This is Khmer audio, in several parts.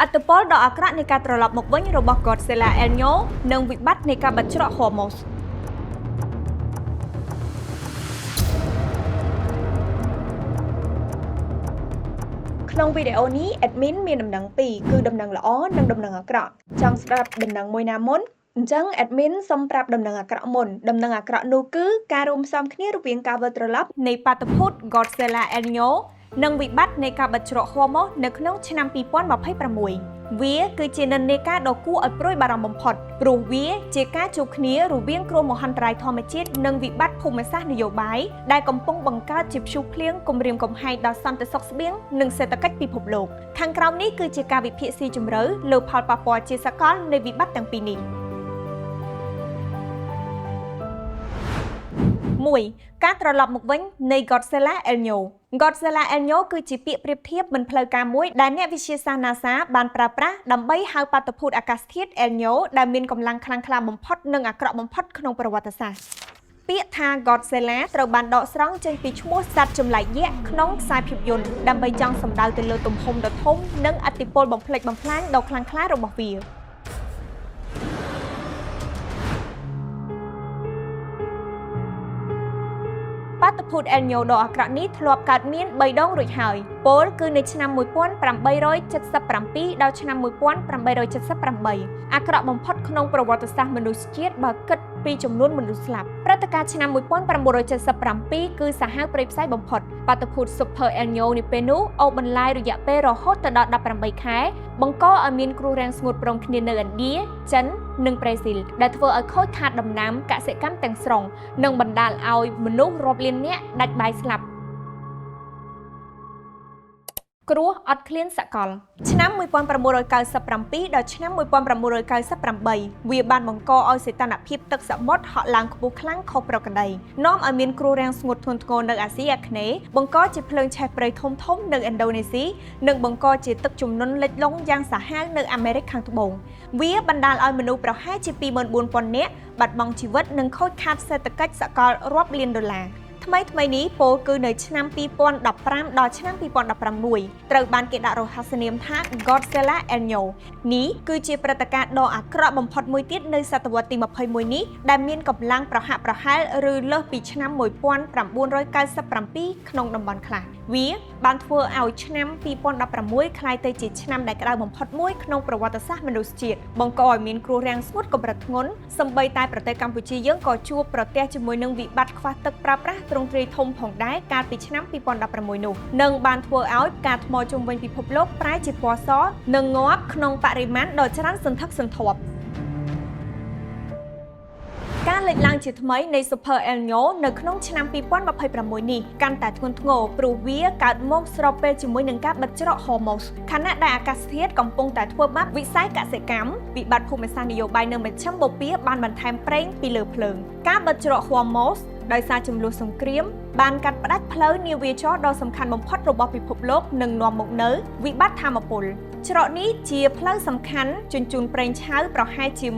ឥទ្ធិពលដ៏អាក្រក់នៃការត្រឡប់មកវិញរបស់ Godzilla El Nino និងវិបត្តិនៃការបិទច្រក Hormuz ក្នុងវីដេអូនេះ admin មានដំណឹងពីរគឺដំណឹងល្អនិងដំណឹងអាក្រក់ចង់ស្ដាប់ដំណឹងមួយណាមុនអញ្ចឹង admin សូមប្រាប់ដំណឹងអាក្រក់មុនដំណឹងអាក្រក់នោះគឺការរួមផ្សំគ្នារវាងការវិលត្រឡប់នៃបាតុភូត Godzilla El Nino និងវិបត្តិនៃការបិទច្រក Hormuz នៅក្នុងឆ្នាំ2026វាគឺជានិន្នាការដ៏គួរឲ្យព្រួយបារម្ភបំផុតព្រោះវាជាការជួបគ្នារវាងគ្រោះមហន្តរាយធម្មជាតិនិងវិបត្តិភូមិសាស្ត្រនយោបាយដែលកំពុងបង្កើតជាព្យុះភ្លៀងគំរាមកំហែងដល់សន្តិសុខស្បៀងនិងសេដ្ឋកិច្ចពិភពលោកខាងក្រោមនេះគឺជាការវិភាគស៊ីជម្រៅលើផលប៉ះពាល់ជាសកលនៃវិបត្តិទាំងពីរនេះ1ការត្រឡប់មកវិញនៃ Godzilla El Nino Godzilla El Nino គឺជាពាក្យប្រៀបធៀបមិនផ្លូវការមួយដែលអ្នកវិទ្យាសាស្ត្រ NASA បានប្រើប្រាស់ដើម្បីហៅបាតុភូតអាកាសធាតុ El Nino ដែលមានកម្លាំងខ្លាំងក្លាបំផុតនិងអាក្រក់បំផុតក្នុងប្រវត្តិសាស្ត្រពាក្យថា Godzilla ត្រូវបានដកស្រង់ចេញពីឈ្មោះសត្វចម្លែកយក្សក្នុងខ្សែភាពយន្តដើម្បីចង់សម្ដៅទៅលើទំហំដ៏ធំនិងឥទ្ធិពលបំផ្លិចបំផ្លាញដ៏ខ្លាំងក្លារបស់វា។បាតុភូតអែលញ៉ូដ៏អាក្រក់នេះធ្លាប់កើតមាន3ដងរួចហើយពោលគឺនៅឆ្នាំ1877ដល់ឆ្នាំ1878អាក្រក់បំផុតក្នុងប្រវត្តិសាស្ត្រមនុស្សជាតិបើគិតពីចំនួនមនុស្សស្លាប់ព្រឹត្តិការណ៍ឆ្នាំ1977គឺសាហាវព្រៃផ្សៃបំផុតបាតុភូត Super El Nino នាពេលនោះអូសបន្លាយរយៈពេលរហូតទៅដល់18ខែបង្កឲ្យមានគ្រោះរាំងស្ងួតព្រមគ្នានៅឥណ្ឌាចិននិងប្រេស៊ីលដែលធ្វើឲ្យខូចខាតដំណាំកសិកម្មទាំងស្រុងនិងបណ្ដាលឲ្យមនុស្សរាប់លាននាក់ដាច់បាយស្លាប់គ្រោះអត់ឃ្លានសកលឆ្នាំ1997ដល់ឆ្នាំ1998វាបានបង្កឲ្យសីតុណ្ហភាពទឹកសមុទ្រហក់ឡើងខ្ពស់ខ្លាំងខុសប្រក្រតីនាំឲ្យមានគ្រោះរាំងស្ងួតធ្ងន់ធ្ងរនៅអាស៊ីអាគ្នេយ៍បង្កជាភ្លើងឆេះព្រៃធំៗនៅឥណ្ឌូនេស៊ីនិងបង្កជាទឹកជំនន់លិចលង់យ៉ាងសាហាវនៅអាមេរិកខាងត្បូងវាបណ្ដាលឲ្យមនុស្សប្រហែលជា24000នាក់បាត់បង់ជីវិតនិងខូចខាតសេដ្ឋកិច្ចសកលរាប់លានដុល្លារថ្មីថ្មីនេះពោលគឺនៅឆ្នាំ2015ដល់ឆ្នាំ2016ត្រូវបានគេដាក់រហស្សនាមថា Godzilla El Nino នេះគឺជាព្រឹត្តិការណ៍ដ៏អាក្រក់បំផុតមួយទៀតនៅសតវត្សទី21នេះដែលមានកម្លាំងប្រហាក់ប្រហែលឬលើសពីឆ្នាំ1997ក្នុងតំបន់ខ្លះវាបានធ្វើឲ្យឆ្នាំ2016ក្លាយទៅជាឆ្នាំដែលក្តៅបំផុតមួយក្នុងប្រវត្តិសាស្ត្រមនុស្សជាតិបង្កឲ្យមានគ្រោះរាំងស្ងួតកម្រិតធ្ងន់សូម្បីតែប្រទេសកម្ពុជាយើងក៏ជួបប្រទះជាមួយនឹងវិបត្តិខ្វះទឹកប្រើប្រាស់ទ្រង់ទ្រាយធំផងដែរកាលពីឆ្នាំ2016នោះនិងបានធ្វើឲ្យផ្កាថ្មជុំវិញពិភពលោកប្រែជាពណ៌សនិងងាប់ក្នុងបរិមាណដ៏ច្រើនសន្ធឹកសន្ធាប់ការលេចឡើងជាថ្មីនៃ Super El Nino នៅក្នុងឆ្នាំ2026នេះកាន់តែធ្ងន់ធ្ងរព្រោះវាកើតមកស្របពេលជាមួយនឹងការបិទច្រក Hormuz ខណៈដែលអាកាសធាតុកំពុងតែធ្វើបាបវិស័យកសិកម្មវិបត្តិភូមិសាស្ត្រនយោបាយនៅមជ្ឈិមបូព៌ាបានបន្ថែមប្រេងពីលើភ្លើងការបិទច្រក Hormuz ដោយសារជម្លោះសង្គ្រាមបានកាត់ផ្តាច់ផ្លូវនាវាចរដ៏សំខាន់បំផុតរបស់ពិភពលោកនិងនាំមកនូវវិបត្តិថាមពលច្រកនេះជាផ្លូវសំខាន់ជញ្ជូនប្រេងឆៅប្រហែលជា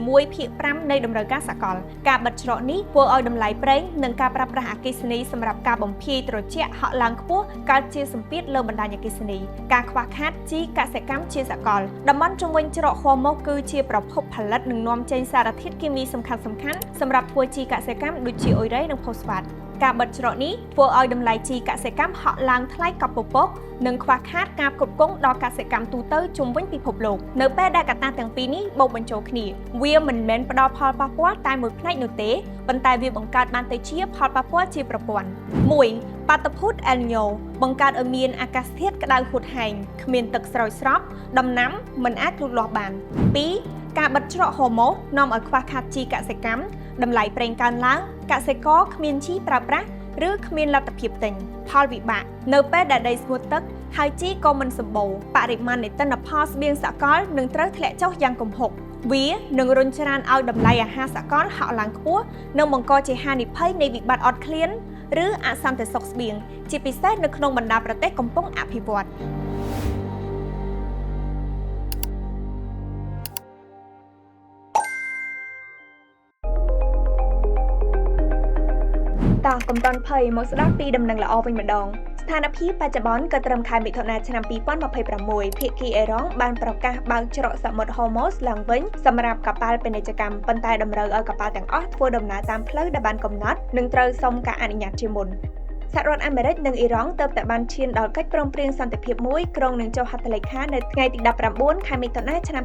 1/5នៃតម្រូវការសកលការបិទច្រកនេះធ្វើឲ្យតម្លៃប្រេងនិងការប្រើប្រាស់អគ្គិសនីសម្រាប់ការបំភាយត្រជាក់ហក់ឡើងខ្ពស់កើតជាសម្ពាធលើបណ្ដាញអគ្គិសនីការខ្វះខាតជីកសិកម្មជាសកលតំបន់ជុំវិញច្រក Hormuz គឺជាប្រភពផលិតនិងនាំចេញសារធាតុគីមីសំខាន់ៗសម្រាប់ធ្វើជីកសិកម្មដូចជាអ៊ុយរ៉េនិងផូស្វាតការបិទច្រកនេះធ្វើឲ្យតម្លៃជីកសិកម្មហក់ឡើងថ្លៃកប់ពពកនិងខ្វះខាតការផ្គត់ផ្គង់ដល់កសិកម្មទូទៅជុំវិញពិភពលោកនៅពេលដែលកត្តាទាំងពីរនេះបូកបញ្ចូលគ្នាវាមិនមែនផ្ដល់ផលប៉ះពាល់តែមួយផ្នែកនោះទេប៉ុន្តែវាបង្កើតបានទៅជាផលប៉ះពាល់ជាប្រព័ន្ធ1បាតុភូតអែលញ៉ូបង្កើតឲ្យមានអាកាសធាតុក្តៅហួតហែងគ្មានទឹកស្រោចស្រពដំណាំមិនអាចលូតលាស់បាន2ការបិទច្រក Hormuz នាំឲ្យខ្វះខាតជីកសិកម្មតម្លៃប្រេងកើនឡើងកសិករគ្មានជីប្រើប្រាស់ឬគ្មានលទ្ធភាពទិញផលវិបាកនៅពេលដែលដីស្ងួតទឹកហើយជីក៏មិនសម្បូរបរិមាណនៃទិន្នផលស្បៀងសកលនឹងត្រូវធ្លាក់ចុះយ៉ាងគំហុកវានឹងរុញច្រានឲ្យតម្លៃអាហារសកលហក់ឡើងខ្ពស់និងបង្កជាហានិភ័យនៃវិបត្តិអត់ឃ្លានឬអសន្តិសុខស្បៀងជាពិសេសនៅក្នុងបណ្ដាប្រទេសកំពុងអភិវឌ្ឍតោះកុំតន់ភ័យមកស្ដាប់ពីដំណឹងល្អវិញម្ដងស្ថា ស្ថានភាពបច្ចុប្បន្នក៏ត្រឹមខែមិថុនាឆ្នាំ2026ភាគីអ៊ីរ៉ង់បានប្រកាសបើកច្រកសមុទ្រហូម៉ូសឡើងវិញសម្រាប់កប៉ាល់ពាណិជ្ជកម្មប៉ុន្តែតម្រូវឲ្យកប៉ាល់ទាំងអស់ធ្វើដំណើរតាមផ្លូវដែលបានកំណត់និងត្រូវសុំការអនុញ្ញាតជាមុនសហរដ្ឋអាមេរិកនិងអ៊ីរ៉ង់ទើបតែបានឈានដល់កិច្ចព្រមព្រៀងសន្តិភាពមួយក្រុងនឹងចុះហត្ថលេខានៅថ្ងៃទី19ខែមិថុនាឆ្នាំ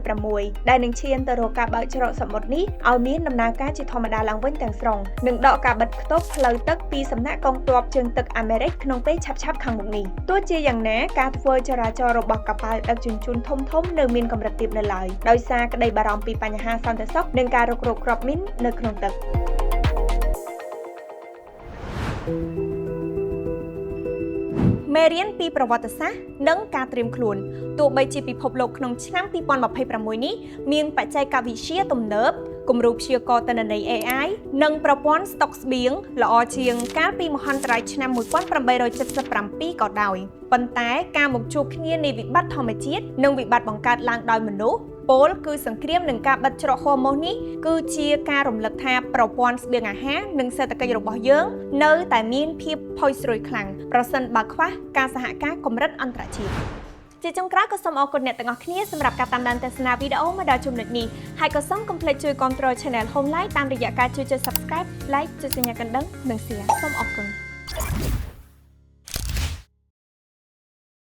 2026ដែលនឹងឈានទៅរកការបើកច្រកសមុទ្រនេះឲ្យមានដំណើរការជាធម្មតាឡើងវិញទាំងស្រុងនិងដកការបិទខ្ទប់ផ្លូវទឹកពីសំណាក់កងទ័ពជើងទឹកអាមេរិកក្នុងពេលឆាប់ៗខាងមុខនេះទោះជាយ៉ាងណាការធ្វើចរាចរណ៍របស់កប៉ាល់ដឹកជញ្ជូនធំៗនៅមានកម្រិតទាបនៅឡើយដោយសារក្តីបារម្ភពីបញ្ហាសន្តិសុខនិងការរុករកគ្រាប់មីននៅក្នុងទឹកមេរៀនពីប្រវត្តិសាស្ត្រនិងការត្រៀមខ្លួនទោះបីជាពិភពលោកក្នុងឆ្នាំ2026នេះមានបច្ចេកវិទ្យាទំនើបគំរូព្យាករណ៍ទិន្នន័យ AI និងប្រព័ន្ធស្តុកស្បៀងល្អជាងកាលពីមហន្តរាយឆ្នាំ1877ក៏ដោយប៉ុន្តែការមកជួបគ្នានៃវិបត្តិធម្មជាតិនិងវិបត្តិបង្កើតឡើងដោយមនុស្សពោលគឺសង្គ្រាមនឹងការបិទច្រកហូម៉ូសនេះគឺជាការរំលឹកថាប្រព័ន្ធស្បៀងអាហារនិងសេដ្ឋកិច្ចរបស់យើងនៅតែមានភាពផុយស្រួយខ្លាំងប្រសិនបើខ្វះការសហការកម្រិតអន្តរជាតិជាចុងក្រោយក៏សូមអរគុណអ្នកទាំងអស់គ្នាសម្រាប់ការតាមដានទស្សនាវីដេអូមកដល់ចំណុចនេះហើយក៏សូមកុំភ្លេចជួយគាំទ្រ Channel Home Life តាមរយៈការជួយចុច Subscribe, Like ចុចសញ្ញាកណ្ដឹងនិង Share សូមអរគុណ។